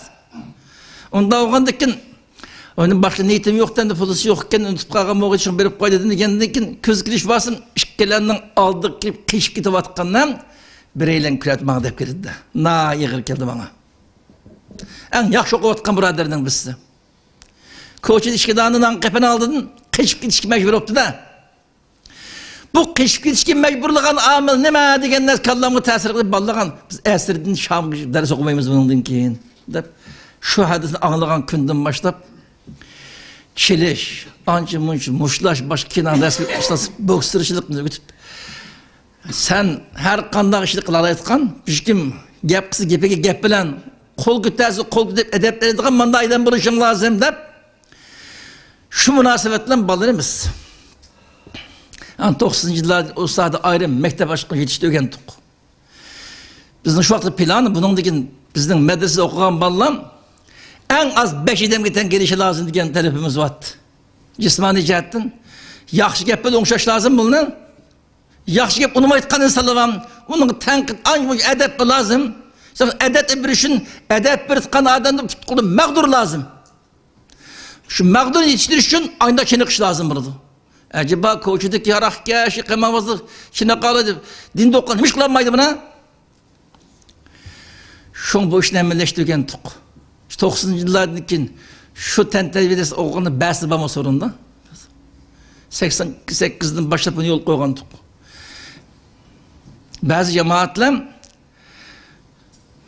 ئۇنداق بولغاندىكىن، ئۇنىڭ باشقا نىيىتىم يوق، ئەمدى پۇلىسى يوق ئىكەن، ئۇنتۇپ قالغان بولغىچە شۇنى بېرىپ قويدى دېگەندىن كېيىن، كۆز كېلىش بارسىم، ئىككىلەننىڭ ئالدىغا كېلىپ قېچىپ كېتىۋاتقاندا، بىرەيلەن كۆرۈپ ماڭا دەپ كېلىدۇ. ناھايىتى ئېغىر كەلدى ماڭا. ئەڭ ياخشى ئوقۇۋاتقان بۇرادەرنىڭ بىرسى. كوچىدا ئىككى دانە نان قېپىنىڭ ئالدىدىن قېچىپ كېتىشكە مەجبۇر بوپتۇ-دە. بۇ قېچىپ كېتىشكە مەجبۇرلىغان ئامىل نېمە دېگەن نەرسە كاللامغا تەسىر قىلىپ، بالىلىغان بىز ئەسىردىن شامغىچە دەرس ئوقۇمايمىز بۇنىڭدىن كېيىن، دەپ، شۇ ھەدىسنى ئاڭلىغان كۈندىن باشلاپ، چېلىش، ئانچە-مۇنچە مۇشتلاش، باشقا كىنو، رەسىم، ئۇستاز بوكسچىلىقنى ئۆگىتىپ، سەن ھەر قانداق ئىشنى قىلالايدىغان، بىر كىم گەپ قىلسا گېپىگە گەپ بىلەن، قول كۆتەرسە قول كۆتۈرۈپ ئەدەپ بېرىدىغان مانداق ئادەم بولۇشۇڭ لازىم، دەپ، شۇ مۇناسىۋەت بىلەن بالىلىرىمىز، يەنى توقسىنىنچى يىللاردا ئۇ ساھەدە ئايرىم مەكتەپ ئاچقۇچى يېتىشتۈرگەنتۇق. بىزنىڭ شۇ ۋاقىتتا پىلان، بۇنىڭدىن كېيىن بىزنىڭ مەدرىسىدە ئوقۇغان بالىلار ئەڭ ئاز بەش ئادەمگە تەڭ كېلىشى لازىم دېگەن تەلىپىمىز بار ئىدى. جىسمانىي جەھەتتىن ياخشى گەپ بىلەن ئوڭشاش لازىم بۇنى. ياخشى گەپ ئۇنىمايدىغان ئىنسانلار بار، ئۇنىڭغا تەنقىد، ئانچە-مۇنچە ئەدەپ لازىم. مىسال، ئەدەپ بېرىش ئۈچۈن، ئەدەپ بېرىدىغان ئادەمنى پۇت-قولى مەغدۇر لازىم. شۇ مەغدۇرنى يېتىشتۈرۈش ئۈچۈن ئانداق چېنىقىش لازىم بولىدۇ. ئەجەبا، كوچىدىكى ھاراقكەش، قىماربازلىق، چېنىقالىدۇ، دىندا ئوقۇغان ھېچ قىلالمايدۇ بۇنى. شۇڭا بۇ ئىشنى ئەمەلىيلەشتۈرگەنتۇق. شۇ توقسىنىنچى يىللاردىن كېيىن شۇ تەنتەربىيە دەرسى ئوقۇغاندا بەزى بارمۇ سورۇندا؟ سەكسەن سەككىزدىن باشلاپ بۇنى يولغا قويغانتۇق. بەزى جامائەتلەر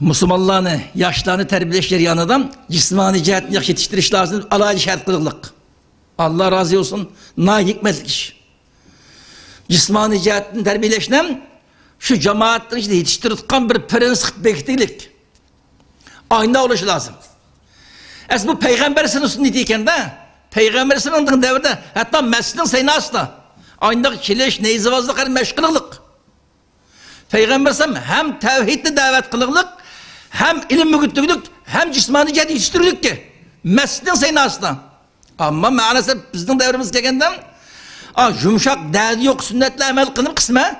مۇسۇلمانلارنى، ياشلارنى تەربىيەلەش جەريانىدا جىسمانىي جەھەتتىن ياخشى يېتىشتۈرۈش لازىم، ئالاھىدە شەرت قىلغىلىق. ئاللا رازى بولسۇن، ناھايىتى ھېكمەتلىك ئىش. جىسمانىي جەھەتتىن تەربىيەلەشنى شۇ جامائەتنىڭ ئىچىدە يېتىشتۈرۈۋاتقان بىر پىرىنسىپ بېكىتىلىك. ئاينا بولۇشى لازىم. ئەسلى بۇ پەيغەمبەر سۈننىتى ئىكەندە، پەيغەمبەر سۈننىتىنىڭ دەۋرىدە ھەتتا مەسچىتنىڭ سەيناسىدا ئاينداق چېلىش، نەيزىۋازلىق، ھەر مەشىق قىلغلىق. پەيغەمبەر ئەلەيھىسسالام ھەم تەۋھىدنى دەۋەت قىلغلىق، ھەم ئىلىم ئۆگىتىگلىك، ھەم جىسمانىي جەھەتتە يېتىشتۈرگلىككە مەسچىتنىڭ سەيناسىدا. ئەمما مەنىسى بىزنىڭ دەۋرىمىزگە كەلگەندە، ئا، يۇمشاق دەردى يوق سۈننەتلەر ئەمەل قىلىنىپ قىسمەن.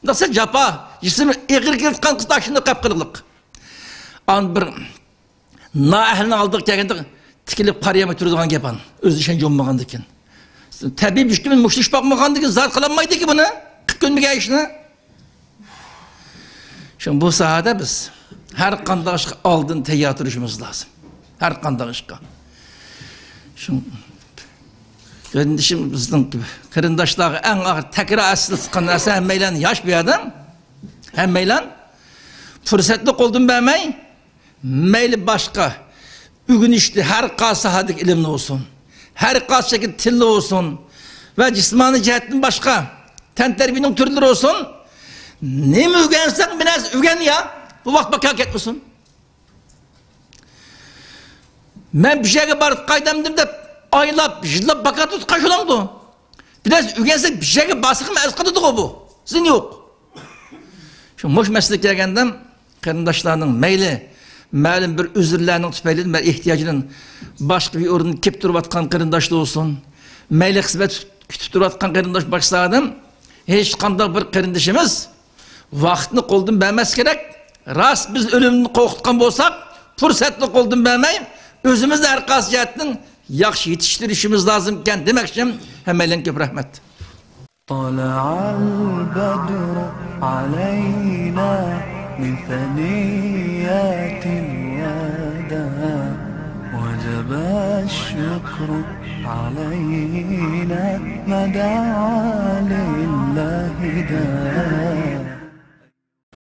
بۇنداقسا جاپا، جىسمى ئېغىر كېلىۋاتقان قىز تاشلىنىپ قاپ قىلغلىق. ئان بىر نائەھلىنىڭ ئالدىغا كەلگەندە تىكىلىپ قارىيالماي تۇرىدىغان گەپ ئان. ئۆزى ئىشەنچ بولمىغاندىكىن. تەبىئىي بىر كۈن مۇشتلىشىپ باقمىغاندىكىن زادى قىلالمايدىكى بۇنى. قىلىپ كۆنمىگەن ئىشنى. شۇڭا بۇ ساھەدە بىز ھەر قانداق ئىشقا ئالدىن تەييار تۇرۇشىمىز لازىم. ھەر قانداق ئىشقا. شۇ قېرىندىشىم، بىزنىڭ قېرىنداشلارغا ئەڭ ئاخىر تەكرار ئەسلىتىۋاتقان نەرسە، ھەممەيلەن ياش بۇ يەردە. ھەممەيلەن پۇرسەتنى قولدىن بەرمەي، مەيلى باشقا ئۆگىنىشتە ھەر قايسى ساھەدىكى ئىلىمنى بولسۇن، ھەر قايسى شەكىل تىلنى بولسۇن ۋە جىسمانىي جەھەتتىن باشقا تەنتەربىيەنىڭ تۈرلىرى بولسۇن، نېمە ئۆگەنسەڭ بىر نەرسە ئۆگەن يا، بۇ ۋاقىت بىكار كەتمىسۇن. مەن بىر يەرگە بارىدىغان ئادەمدىم دەپ ئايلاپ، يىللاپ بىكار تۇتقان شۇلاڭدۇ. بىر نەرسە ئۆگەنسەك بىر يەرگە بارساقمۇ ئەرز قىلىدىغۇ بۇ. سىزنى يوق. شۇ مۇش مەسىلىگە كەلگەندە، قېرىنداشلارنىڭ مەيلى مەلۇم بىر ئۆزۈرلەرنىڭ تۈپەيلىدىن ۋە ئېھتىياجىدىن باشقا بىر ئورۇندا كېلىپ تۇرۇۋاتقان قېرىنداشلار بولسۇن، مەيلى خىزمەت كۈتۈپ تۇرۇۋاتقان قېرىنداش باشقا ئادەم، ھېچقانداق بىر قېرىندىشىمىز ۋاقىتنى قولدىن بەرمەس كېرەك. راست بىز ئۆلۈمدىن قورقۇتقان بولساق، پۇرسەتنى قولدىن بەرمەي، ئۆزىمىزنى ھەر قايسى جەھەتتىن ياخشى يېتىشتۈرۈشىمىز لازىمكەن دېمەكچى. ھەممەيلەنگە كۆپ رەھمەت. طلع البدر علينا من ثنيات الوداع وجب الشكر علينا مدى لله دار.